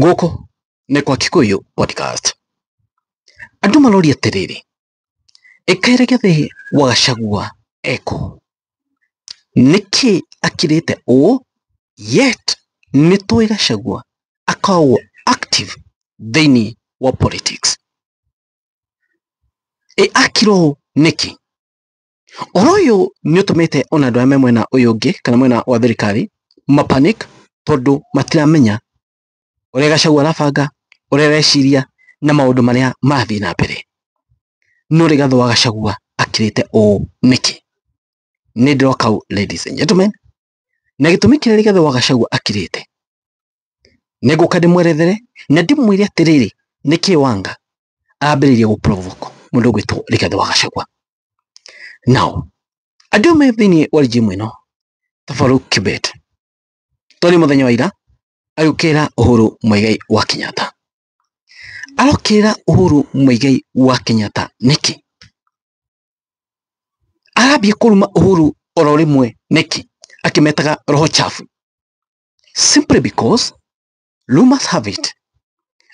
Gũkũ nĩ kwa Kikuyu Podcast. Andũ maroria atĩrĩrĩ, ĩkaĩ Rigathĩ wa Gachagua ekũ? Nĩkĩ akirĩte ũũ yet nĩtũĩ Gachagua akoragwo active thĩinĩ wa politics? Ĩ akira ũũ nĩkĩ? Ũhoro ũyũ nĩ ũtũmĩte ona andũ arĩa me mwena ũyũ ũngĩ kana mwena wa thirikari mapanic tondũ matiramenya ũrĩa Gachagua arabanga, ũrĩa areciria na maũndũ marĩa marathiĩ na mbere. No Rigathĩ wa Gachagua akirĩte ũũ nĩkĩ? Nĩ ndĩroka hau ladies and gentlemen, na gĩtũmi kĩrĩa Rigathĩ wa Gachagua akirĩte nĩ ngũka ndĩmwerethere na ndĩmwĩre atĩrĩrĩ, nĩkĩ Wanga arambĩrĩirie gũ provoke mũndũ ũgwĩtwo Rigathĩ wa Gachagua. Now, andũ me thĩinĩ wa regime ĩno ta Farouk Kibet tondũ mũthenya wa ira agĩũkĩrĩra Uhuru Muigai wa Kenyatta. Arokĩrĩra Uhuru Muigai wa Kenyatta nĩkĩ? Arambia kũruma Uhuru oro rĩmwe nĩkĩ? Akĩmetaga roho chafu. Simply because rumors have it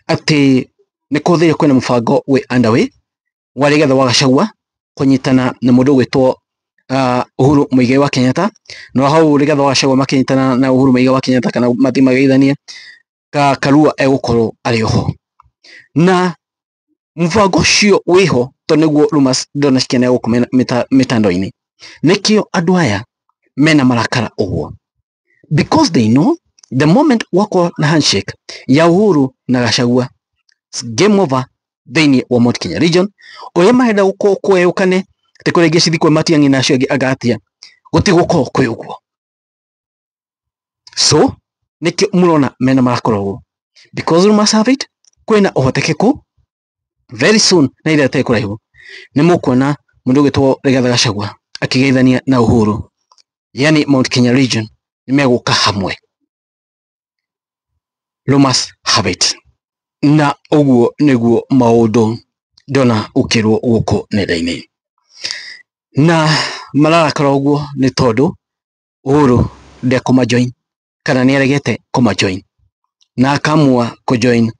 atĩ nĩ kũhũthĩrio kwĩna mũbango wĩ underway wa Rigathĩ wa Gachagua kũnyitana na mũndũ ũgwĩtwo Uhuru Muigai wa Kenyatta na hau Rigathĩ wa Gachagua makĩnyitana na Uhuru Muigai wa Kenyatta kana mathiĩ mageithanie ka Karua egũkorwo arĩ oho na mũbango ũcio wĩho tondũ nĩguo rumors ndĩrona cikĩanĩrĩra gũkũ mĩtandao-inĩ nĩkĩo andũ aya mena marakara ũguo because they know the moment wakorwo na handshake ya Uhuru na Gachagua, it's game over thĩinĩ wa Mount Kenya region. Ũrĩa marenda gũkorwo kũgayũkane atĩ kũrĩa ingĩ cithi kwĩ Matiang'i na acio angĩ anga atia, gũtigũkorwo kwĩ ũguo. So nĩkĩo mũrona mena marakara ũguo because rumors have it kwĩna ũhotekeku very soon na ihinda rĩtarĩ kũraihu nĩ mũkuona mũndũ ũgwĩtwo Rigathĩ Gachagua akĩgeithania na Uhuru, yani Mount Kenya region nĩ megũka hamwe. Rumors have it. Na ũguo nĩguo maũndũ ndona ũkĩrwo gũkũ nenda-inĩ na mararakara ũguo nĩ tondũ Uhuru ndekũmajoin kana nĩ aregete kũmajoin na akamua kũjoin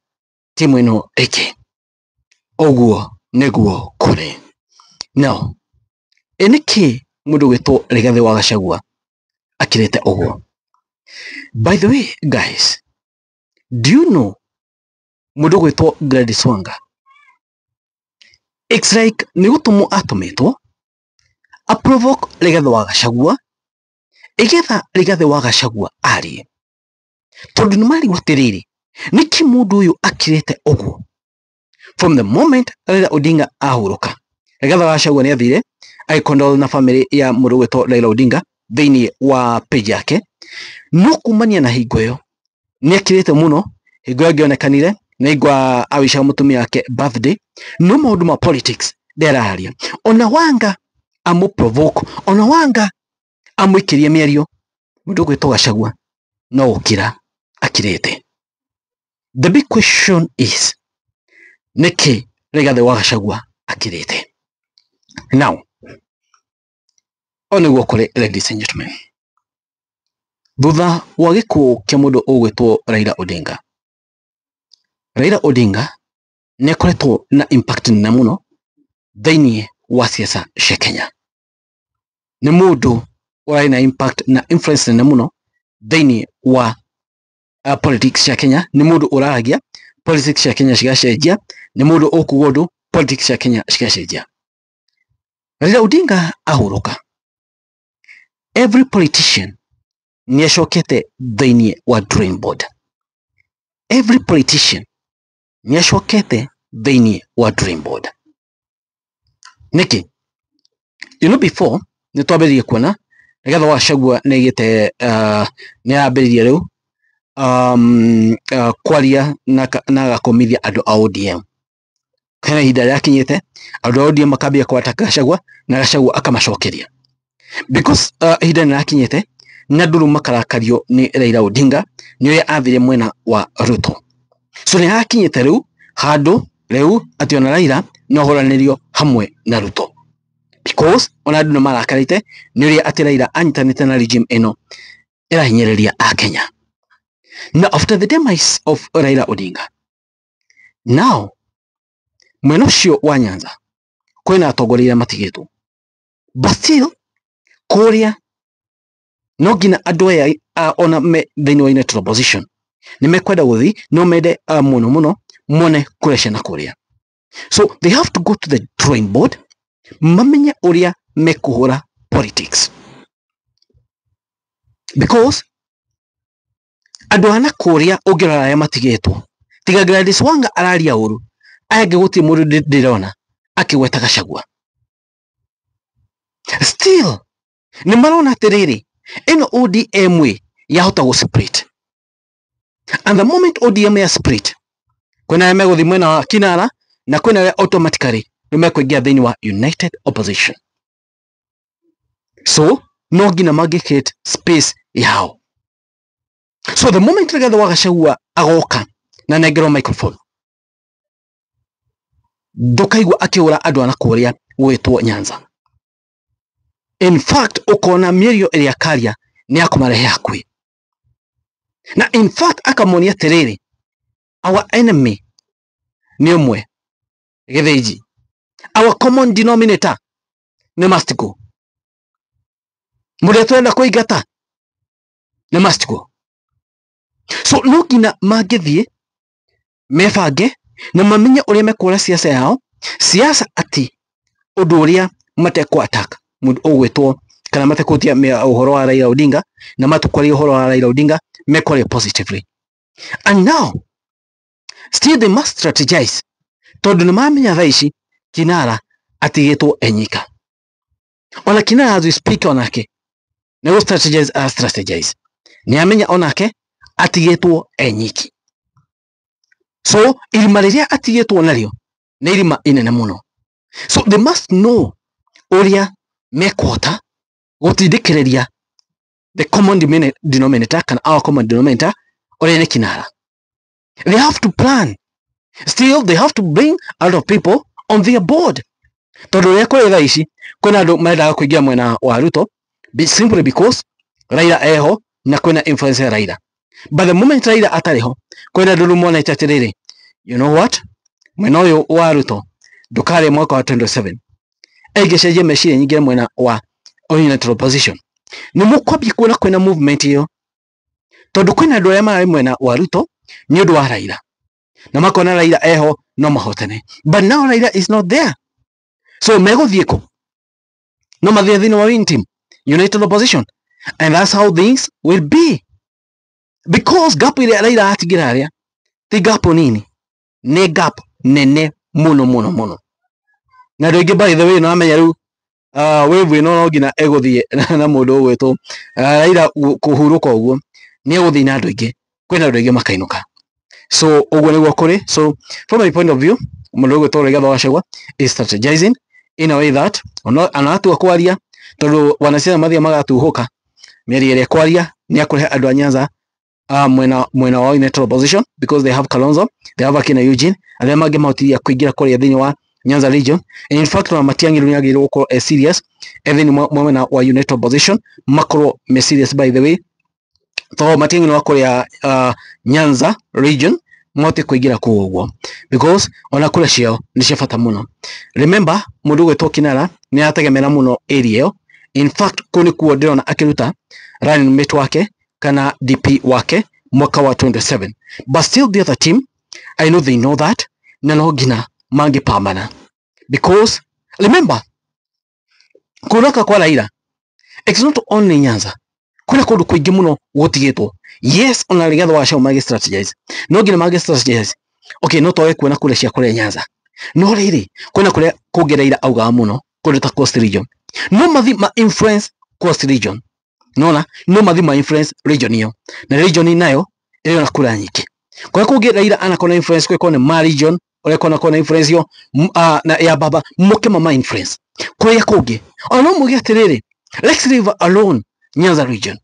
timu ĩno ĩngĩ. Ũguo nĩguo kũrĩ. Now, ĩ nĩkĩ mũndũ ũgwĩtwo Rigathĩ wa Gachagua akirĩte ũguo? By the way guys, do you know mũndũ ũgwĩtwo Gladys Wanga, it's like nĩ gũtũmwo atũmĩtwo a provoke Rigathĩ wa Gachagua ĩgetha Rigathĩ wa Gachagua arie tondũ nĩ marigwo atĩrĩrĩ, nĩkĩ mũndũ ũyũ akirĩte ũguo from the moment Raila Odinga ahurũka. Rigathĩ wa Gachagua nĩ athire agĩkondol na family ya mũndũ ũgwĩtwo Raila Odinga thĩinĩ wa page yake, no kumania na hingo ĩyo nĩ akirĩte mũno. Hingo ĩyo angĩonekanire nĩ hingo awicaga mũtumia wake birthday, no maũndũ ma politics nderaria. Ona Wanga amũ provoke, ona Wanga amũikĩrie mĩario, mũndũ ũgwĩtwo Gachagua no gũkira akirĩte. The big question is, nĩkĩ Rigathĩ wa Gachagua akirĩte? Now, o nĩguo kũrĩ ladies and gentlemen, thutha wa gĩkuũ kĩa mũndũ ũgwĩtwo Raila Odinga, Raila Odinga nĩ akoretwo na impact nene mũno thĩinĩ wa siasa cia Kenya. Nĩ mũndũ ũrarĩ na impact na influence nene mũno thĩinĩ wa politics cia Kenya. Nĩ mũndũ ũraragia politics cia Kenya cigacenjia, nĩ mũndũ ũkuga ũndũ politics cia Kenya cigacenjia. Raila Odinga ahurũka, every politician nĩ acokete thĩinĩ wa drawing board. Every politician nĩ acokete thĩinĩ wa drawing board. Nĩkĩ? You know, before nĩ twambĩrĩirie kuona Rigathĩ wa Gachagua nĩ aigĩte nĩ arambĩrĩria rĩu kwaria na agakũmithia andũ a ODM. Hena ihinda rĩrakinyĩte andũ a ODM makambia kwataka Gachagua na Gachagua akamacokeria because ihinda nĩ rĩrakinyĩte na andũ rĩu makarakario nĩ Raila Odinga nĩ ũrĩa athire mwena wa Ruto. So nĩ hakinyĩte rĩu handũ rĩu atĩ ona Raila no ahũranĩrio hamwe na Ruto because ona andũ nĩ marakarĩte nĩ ũrĩa atĩ Raila anyitanĩte na regime ĩno ĩrahinyĩrĩria Akenya. Na after the demise of Raila Odinga, now mwena ũcio wa Nyanza kwĩna atongoria arĩa matigĩtwo, but still kũrĩa no nginya andũ aya ona me thĩinĩ wa united opposition nĩ mekwenda gũthiĩ, no mende mũno mũno mone kũrĩa ciana kũrĩa. So they have to go to the drawing board, mamenye ũrĩa mekũhũra politics, because andũ a nakũrĩa ũngĩrora arĩa matigĩtwo, tiga Gladys Wanga araria ũru, aya angĩ gũtirĩ mũndũ ndĩrona akĩgweta Gachagua. Still nĩ marona atĩrĩrĩ, ĩno ODM yahota gũ split, and the moment ODM ya split, kwĩna arĩa megũthiĩ mwena wa Kinara na kwĩna arĩa automatically nĩ mekũingĩra thĩinĩ wa united opposition. So no nginya mangĩ create space yao. So the moment Rigathi wa Gachagua agoka na nengerwo microphone, ndũkaigua akĩhũra andũ a nakũrĩa gwĩtwo Nyanza. In fact ũkona mĩario ĩrĩa akaria nĩ ya kũmarehe hakuhĩ, na in fact akamonia atĩrĩrĩ, our enemy nĩ ũmwe Gĩthĩnji, our common denominator nĩ must go, mũrĩa tũrenda kũingata nĩ must go. So no nginya mangĩthiĩ mebange na mamenye ũrĩa mekũhũra siasa yao, siasa ati ũndũ ũrĩa matekũ attack mũndũ ũgwĩtwo kana matekũtia ũhoro wa Raila Odinga, na matukwaria ũhoro wa Raila Odinga mekwaria positively. And now still they must strategize, tondũ nĩ mamenya thaa ici Kinara atigĩtwo enyika. Ona Kinara as we speak, onake nĩ gũ strategize, a strategize, nĩ amenya onake atigĩtwo enyiki. So irima rĩrĩa atigĩtwo narĩo nĩ irima inene mũno. So they must know ũrĩa mekũhota gũtindĩkĩrĩria the common denominator kana our common denominator ũrĩa nĩ Kinara. They have to plan. Still they have to bring a lot of people on their board, tondũ ũrĩa kũrĩ thaa ici kwĩna andũ marendaga kũingĩra mwena wa Ruto simply because Raila eho na kwĩna influence ya Raila. But the moment Raila atarĩ ho, kwĩna andũ rĩu monete atĩrĩrĩ, you know what, mwena ũyũ wa Ruto ndũkarĩ mwaka wa 2027, ĩngĩcenjia meciria nyingĩre mwena wa united opposition. Nĩ mũkwambia kuona kwĩna movement ĩyo, tondũ kwĩna andũ arĩa mararĩ mwena wa Ruto nĩ ũndũ wa Raila, na makona Raila eho no mahotane, but now Raila is not there. So megũthiĩ kũ? No mathiĩ thĩinĩ wa win team, united opposition, and that's how things will be, because gap ĩrĩa Raila atigĩra harĩa ti gap nini, nĩ gap nene mũno mũno mũno. Na andũ aingĩ, by the way, no amenya rĩu wave ĩno no nginya ĩgũthiĩ na mũndũ ũgwĩtwo Raila kũhurũka ũguo, nĩ egũthiĩ na andũ aingĩ, kwĩna andũ aingĩ makainũka. So ũguo nĩguo kũrĩ. So from my point of view, mũndũ ũgwĩtwo Rigathi wa Gachagua is strategizing in a way that ona atua kwaria, tondũ wanasiasa mathiĩ magatuhũka mĩario ĩrĩa kwaria nĩ akũrehe andũ a Nyanza mwena wa united opposition, because they have Kalonzo, they have akina Eugene arĩa mangĩmahotithia kũingĩra kũrĩa thĩinĩ wa Nyanza region. And in fact ona Matiang'i rĩu nĩagĩrĩirwo gũkorwo e serious e thĩinĩ mwena wa united opposition, makorwo me serious, by the way, tondũ Matiang'i nĩ wa kũrĩa Nyanza region, mahote kũingĩra kũu ũguo, because ona kura ciao nĩ cia bata mũno. Remember mũndũ ũgwĩtwo Kinara nĩ arategemera mũno area ĩyo. In fact kũu nĩkuo ndĩrona akĩruta running mate wake kana DP wake mwaka wa 27. But still the other team, I know they know that, na no nginya mangĩpambana, because remember kũraka kwa Raila, it's not only Nyanza, kwĩna kũndũ kũingĩ mũno gũtigĩtwo. Yes, ona Rigathi wa Gachagua mangĩ strategize, no nginya mangĩ strategize. Okay, no twage kuona kura cia kũrĩa Nyanza, no rĩrĩ kwĩna kũrĩa kũngĩ Raila augaga mũno, kũndũ ta Coast region, no mathi ma influence Coast region, nona no mathi ma influence region ĩyo, na region nayo ĩrĩ na kura nyingĩ. Kũrĩa kũngĩ Raila anakorwo na influence, kwĩkorwo nĩ ma region ũrĩa kona na influence yo na ya baba mũke mama influence kũrĩa kũngĩ. Ona no muge atĩrĩrĩ, let's leave alone Nyanza region,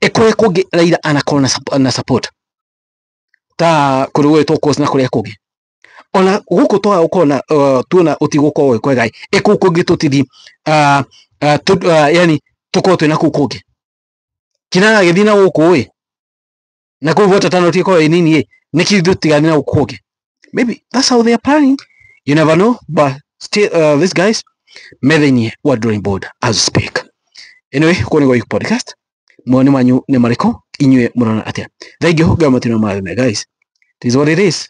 kũrĩa kũngĩ Raila anakorwo na support ta kũrĩ gwĩtwo Coast na kũrĩa kũngĩ, ona gũkũ twaga gũkorwo na tuona ũtigũkorwo gwĩ kwega, ĩ kũu kũngĩ tũtithi yani tũkorwo twĩna kũu kũngĩ. Kinara agĩthiĩ na gũkũ ĩ Na kũu vote tano tikorwo ĩ nini ĩ nĩkĩ ithuĩ tũtigathiĩ na gũkũ kũngĩ? Maybe that's how they are planning, you never know. But still, these guys me thĩinĩ wa drawing board as we speak. Anyway, kũu nĩ podcast. Mawoni manyu nĩ marĩkũ? Inyuĩ mũrona atĩa? Thank you. Ngai matino mathime guys. It is what it is.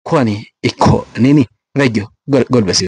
Kwani iko nini? Thank you. God bless you.